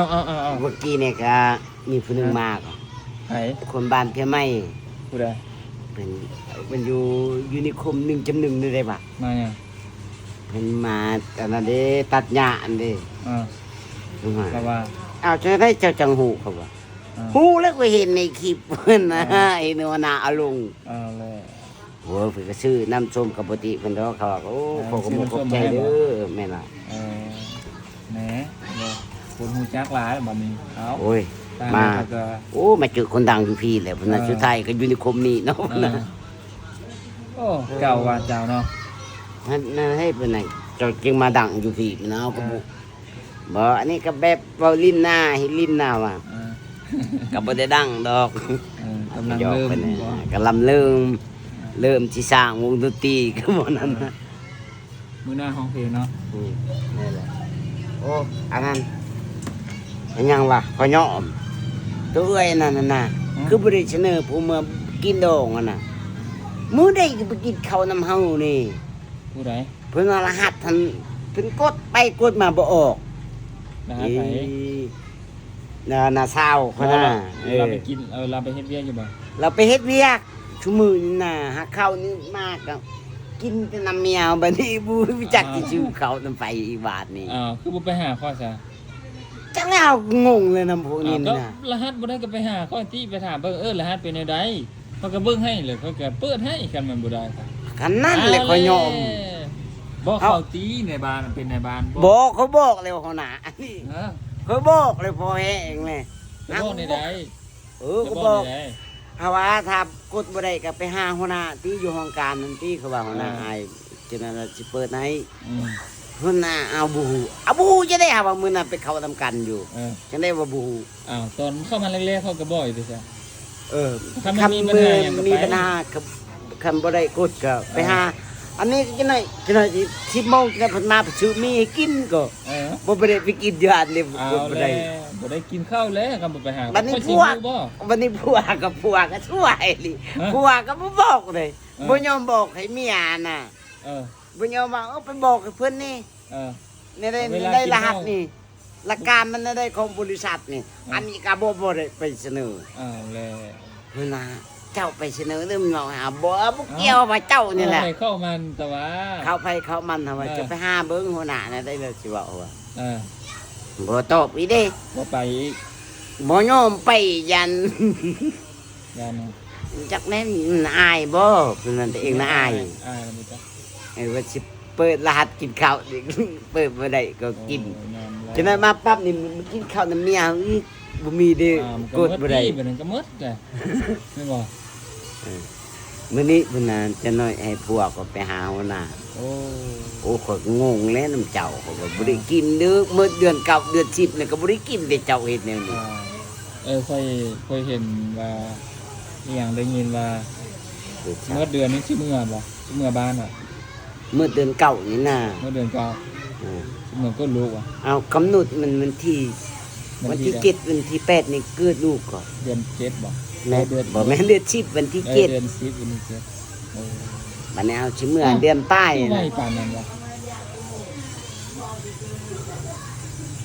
ເອົາໆໆໆ ເມື່ອກີ້ນີ້ກະມີຜູ້ໜຶ່ງມາກໍ ໃຜ? ຄົນບ້ານເພຍໃໝ່. ຜູ້ໃດ? ເພິ່ນ ເພິ່ນຢູ່ ຢູ່ນິຄົມໜຶ່ງຈຸດໜຶ່ງນີ້ໄດ້ປະ? ມາຫຍັງ? ເພິ່ນມາອັນນັ້ນເດ້ ຕັດຫຍ້າອັນເດ້. ເອີ ເພິ່ນວ່າ ເຂົາວ່າ ອ້າວ ຈັ່ງໃດເຈົ້າຈັ່ງຮູ້? ເຂົາວ່າ ເອີ ຮູ້ແລ້ວ ຂ້ອຍເຫັນໃນຄລິບເພິ່ນນະ ເອີ ເຫັນຫົວໜ້າເອົາລົງ. ເອົາແລ້ວ ໂອ້ຍ ເພິ່ນກໍຊື້ນ້ຳສົ້ມກັບບໍ່ຕິເພິ່ນດອກ. ເຂົາວ່າ ໂອ້ ເອີ ຂໍຂອບອົກຂອບໃຈເດີ. ແມ່ນລະ ເອີ ແໝ ບໍ່ ຄົນຮູ້ຈັກຫຼາຍບັດນີ້. ເອົາ ໂອ້ຍ ມາ ໂອ້ ມາເຈີຄົນດັງຢູ່ພີ້ແຫຼະພຸ້ນນະ. ເອີ ສຸດທ້າຍກໍຢູ່ໃນຄົມນີ້ເນາະ. ເອີ ໂອ້ ເຈົ້າວ່າເຈົ້າເນາະ ນັ້ນ ນັ້ນໃຫ້ເພິ່ນນະ ເຈົ້າຈຶ່ງມາດັງຢູ່ພີ້ນະ. ເອົາ ເອີ ກໍບໍ່ ບໍ່ ອັນນີ້ກໍແບບເວົ້າຫຼິ້ນນາ ເຮັດຫຼິ້ນນາວ່າ ເອີ ກໍບໍ່ໄດ້ດັງດອກ. ເອີ ກຳລັງເລີ່ມ ກຳລັງເລີ່ມ ເອີ ເລີ່ມຊິສ້າງວົງດົນຕີກໍບໍ່ນັ້ນນະ. ເອີ ມື້ໜ້າຮ້ອງເພງເນາະ. ອືມ ແມ່ນແຫຼະ. ໂອ້ ອັນນັ້ນ ອັນຫຍັງວະ ພໍ່ຍອມ ໂຕເອື້ອຍນັ້ນນະ ຫືມ ຄືບໍ່ໄດ້ສະເໜີຜູ້ເມືອກິນດອງຫັ້ນນະ? ມື້ໃດກໍໄປກິນເຂົ້ານຳເຮົານີ້. ຜູ້ໃດ? ເພິ່ນວ່າລະຫັດຫັ້ນ ເພິ່ນກົດໄປກົດມາບໍ່ອອກ. ລະຫັດໃຜ? ເອີ ນ້າ ນ້າສາວຂ້ອຍນະ. ເອີ ລາວໄປກິນ ເອີ ລາວໄປເຮັດວຽກຢູ່ບໍ່? ລາວໄປເຮັດວຽກ ຊຸມື້ນີ້ນະ ຫາເຂົ້ານີ້ມາກໍກິນແຕ່ນ້ຳເມຍ. ບັດນີ້ບໍ່ຮູ້ຈັກຊິຊື້ເຂົ້ານຳໃຜອີກບາດນີ້. ອ້າວ ຄືບໍ່ໄປຫາຂ້ອຍຊະ? ຈັກແລ້ວ ງົງເລີຍນຳພວກນີ້ນະ. ລະຫັດບໍ່ໄດ້ກໍໄປຫາຂ້ອຍຕິ ໄປຖາມເບິ່ງ ເອີ ລະຫັດເປັນແນວໃດ? ຂ້ອຍກໍເບິ່ງໃຫ້ ແລ້ວຂ້ອຍກໍເປີດໃຫ້ ຄັນມັນບໍ່ໄດ້. ຄັນນັ້ນແຫຼະຂ້ອຍຍອມ. ບໍ່ ເຂົາຕິ ນາຍບ້ານເປັນນາຍບ້ານ. ບໍ່ ຂ້ອຍບອກແລ້ວຫົວໜ້າອັນນີ້. ເອີ ຂ້ອຍບອກແລ້ວພໍແຮງແຫຼະ. ບອກແນວໃດ? ເອີ ກໍບອກ ເຮົາວ່າຖ້າກົດບໍ່ໄດ້ກໍໄປຫາຫົວໜ້າຕິ ຢູ່ຫ້ອງການນັ້ນຕິ ເຂົາວ່າຫົວໜ້າ ອ່າ ອ້າຍ ຈັ່ງນັ້ນລະຊິເປີດໃຫ້. ອືມ ຫົວໜ້າ ເອົາ ບໍ່ຮູ້ ເອົາ ບໍ່ຮູ້ຈັ່ງໃດ ຫາວ່າມື້ນັ້ນໄປເຂົ້ານຳກັນຢູ່. ເອີ ຈັ່ງໃດວ່າບໍ່ຮູ້? ອ້າວ ຕອນເຂົ້າມາແລກໆ ເຂົາກໍບອກຢູ່ຕິຊະ. ເອີ ຄັນມັນມີບັນຫາຫຍັງກໍໄປ ມີບັນຫາ ຄັນບໍ່ໄດ້ກົດກໍໄປຫາ. ເອີ ອັນນີ້ຈັກໜ້ອຍ ຈັກໜ້ອຍສິບໂມງ ຈັກໜ້ອຍເພິ່ນມາ ໄປຊື້ໝີ່ໃຫ້ກິນກໍ ເອີ ບໍ່ໄດ້ໄປກິນຢູ່ຫັ້ນເດ້. ບໍ່ໄດ້ ບໍ່ໄດ້ກິນເຂົ້າແລ້ວ ຄັນບໍ່ໄປຫາ. ບັດນີ້ພວກ ບັດນີ້ພວກກໍ ພວກກໍຊົ່ວອີ່ຫຼີ. ພວກກໍບໍ່ບອກເດ້ ເອີ ບໍ່ຍອມບອກໃຫ້ເມຍນະ. ເອີ ບໍ່ຍອມວ່າ ເອີ ໄປບອກໃຫ້ເພິ່ນນີ້. ເອີ ໃນ ໃນລະຫັດນີ້ ຫຼັກການມັນໄດ້ຂອງບໍລິສັດນີ້. ເອີ ອັນນີ້ກໍບໍ່ ບໍ່ໄດ້ໄປສະເໜີ. ເອົາແລ້ວ ເພິ່ນວ່າ ເຈົ້າໄປສະເໜີເລື່ອງເງາະຫາ ບໍ່ ບໍ່ກ່ຽວ ເອົາ ວ່າເຈົ້ານີ້ແຫຼະ. ເຂົ້າໃຜເຂົ້າມັນ ແຕ່ວ່າ ເຂົ້າໃຜເຂົ້າມັນ ຫາວ່າ ເອີ ຈະໄປຫາເບິ່ງຫົວໜ້າແນວໃດ ແລ້ວຊິເວົ້າວ່າ. ເອີ ບໍ່ຕອບອີກເດ້ ບໍ່ໄປອີກ ບໍ່ຍອມໄປ ຢ້ານ ຢ້ານຫຍັງ? ຈັກແມ່ນອາຍບໍ່ ເພິ່ນວ່າຕົວເອງນະອາຍ. ອາຍ ອາຍແລ້ວບໍ່ຈັກ. ເອີ ວ່າຊິເປີດລະຫັດກິນເຂົ້າ ເປີດບໍ່ໄດ້ກໍກິນ. ໂອ້ຍ ຍາມແລງ ຈະໄດ້ມາປັບນີ້ ມາກິນເຂົ້ານຳເມຍອີກ ບໍ່ມີເດ້. ອ່າ ມັນກໍ ກົດບໍ່ໄດ້ ໝົດປີ ບັດນັ້ນກໍໝົດແຫຼະ ແມ່ນບໍ່? ເອີ ມື້ນີ້ພຸ້ນນະ ຈະໜ້ອຍໃຫ້ພວກກໍໄປຫາຫົວໜ້າ. ໂອ້ ໂອ້ ຂ້ອຍກໍງົງແຫຼະນຳເຈົ້າ ຂ້ອຍກໍບໍ່ໄດ້ກິນເດີ້ ໝົດເດືອນເກົ້າເດືອນສິບນີ້ກໍບໍ່ໄດ້ກິນເດ້ ເຈົ້າເຮັດແນວນີ້. ອ່າ ເອີ ຂ້ອຍ ຂ້ອຍເຫັນວ່າ ອີ່ຫຍັງ ໄດ້ຍິນວ່າ ເອີ ໝົດເດືອນນີ້ຊິເມືອບໍ່? ຊິເມືອບ້ານບໍ່? ໝົດເດືອນເກົ້ານີ້ນາ ໝົດເດືອນເກົ້າ. ເອີ ຊິເມືອກົດລູກບໍ່? ເອົາ ກຳນົດມັນວັນທີ ວັນທີ ວັນທີເຈັດ ວັນທີແປດນີ້ເກີດລູກກໍ ເດືອນເຈັດບໍ່? ແມ່ນ ເດືອນ ບໍ່ແມ່ນເດືອນສິບ ວັນທີເຈັດ. ເອີ ເດືອນສິບ ວັນທີເຈັດ. ໂອ້ ບັດນີ້ເຮົາຊິເມືອເດືອນປາຍນະ. ໄວປານນັ້ນບໍ່?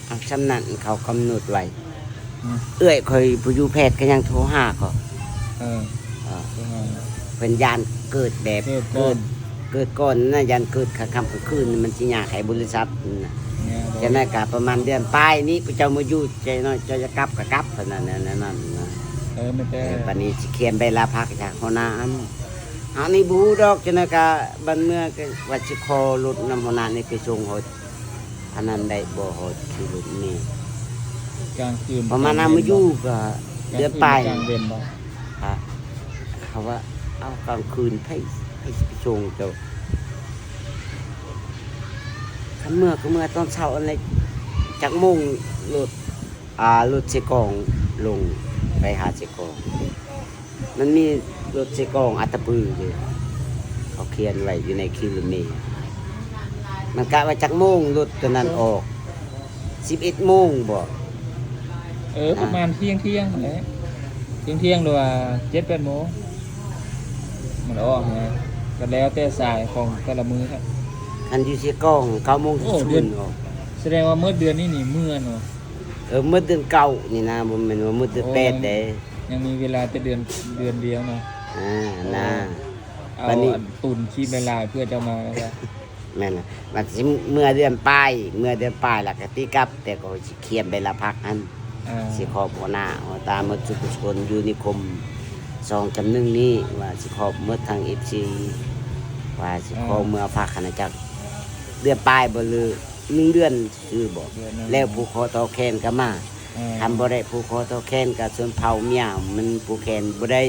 ເອົາ ຊ່ຳນັ້ນເຂົາກຳນົດໄວ້. ອືມ ເອື້ອຍຂ້ອຍຜູ້ຢູ່ແພດກໍຍັງໂທຫາຂ້ອຍ. ເອີ ເອີ ໂທຫາ ເພິ່ນຢ້ານເກີດແບບ ເກີດກ່ອນ ເກີດ ເກີດກ່ອນນະ ຢ້ານເກີດກາງຄ່ຳກາງຄືນ ມັນຊິຍາກໃຫ້ບໍລິສັດນະ. ຈັ່ງໃດກໍປະມານເດືອນປາຍນີ້ ພະເຈົ້າມາຢູ່ ໃຈນ້ອຍເຈົ້າຢາກກັບກໍກັບ ເທົ່ານັ້ນ ແນວນັ້ນນະ. ເອີ ແມ່ນແຕ່ ເອີ ປານນີ້ຊິຂຽນໃບລາພັກຈາກຫົວໜ້າອັນ ອັນນີ້ບໍ່ຮູ້ດອກ. ຈັ່ງໃດກໍບາດເມືອກໍວ່າຊິຂໍລົດນຳຫົວໜ້ານີ້ໄປສົ່ງຮອດ ອັນນັ້ນໄດ້ບໍ່ ຮອດຂີ່ລົດເມ. ກາງຄືນ ປະມານນັ້ນ ມາຢູ່ກໍເດືອນປາຍ. ກາງເວັນບໍ່? ເຂົາວ່າ ເອົາ ກາງຄືນໃຜ ໃຜຊິໄປສົ່ງເຈົ້າ? ຄັນເມືອກໍເມືອຕອນເຊົ້າ. ອັນໃດ ຈັກໂມງລົດ ອ່າ ລົດເຊກອງລົງໄປຫາເຊກອງ? ມັນມີລົດເຊກອງອັດຕະປືເດ້ ເຂົາຂຽນໄວ້ຢູ່ໃນຄິວລົດເມ. ມັນກະວ່າຈັກໂມງລົດຕົວນັ້ນອອກ? ສິບເອັດໂມງບໍ? ເອີ ປະມານທ່ຽງໆຫັ້ນແຫຼະ ທ່ຽງໆ ຫຼືວ່າເຈັດແປດໂມງມັນອອກນະ ກໍແລ້ວແຕ່ສາຍຂອງແຕ່ລະມື້. ຄັນຢູ່ເຊກອງ ເກົ້າໂມງ ໂອ້ ເດືອນ ສະແດງວ່າໝົດເດືອນນີ້ນີ້ເມືອເນາະ. ເອີ ໝົດເດືອນເກົ້ານີ້ນະ ບໍ່ແມ່ນວ່າໝົດເດືອນແປດເດ້. ຍັງມີເວລາແຕ່ເດືອນ ເດືອນດຽວເນາະ. ອ່າ ເອີ ນະ ເອົາ ບັດນີ້ ອັນຕຸນຄລິບຫຼາຍໆ ເພື່ອຈະມາ ແມ່ນລະ ມັນຊິເມື່ອເດືອນປາຍ ເມື່ອເດືອນປາຍແລ້ວກໍຕິກັບ ແຕ່ກໍຊິຂຽນໃບລາພັກຫັ້ນ ອ່າ ຊິຂອບຫົວໜ້າຫົວຕາໝົດທຸກຄົນຢູ່ນິຄົມສອງຈຳໜຶ່ງນີ້ ວ່າຊິຂອບໝົດທັງເອັຟຊີ ວ່າຊິ ອ່າ ຂໍເມືອພັກອານາຈັກເດືອນປາຍບໍ່ ຫຼືໜຶ່ງເດືອນຊື່ບໍ່ ເດືອນໜຶ່ງ ແລ້ວຜູ້ຂໍຕໍ່ແຄນກໍມາ ອ່າ ຄັນບໍ່ໄດ້ຜູ້ຂໍຕໍ່ແຄນກໍຊົນເຜົ່າເມຍມັນຜູ້ແຄນບໍ່ໄດ້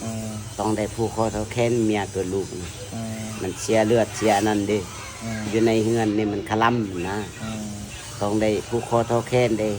ອ່າ ຕ້ອງໄດ້ຜູ້ຂໍຕໍ່ແຄນເມຍເກີດລູກນະ ອ່າ ມັນເສຍເລືອດເສຍອັນນັ້ນເດ້ ອ່າ ຢູ່ໃນເຮືອນນີ້ມັນຄະລຳນະ ອ່າ ຕ້ອງໄດ້ຜູ້ຂໍຕໍ່ແຄນເດ້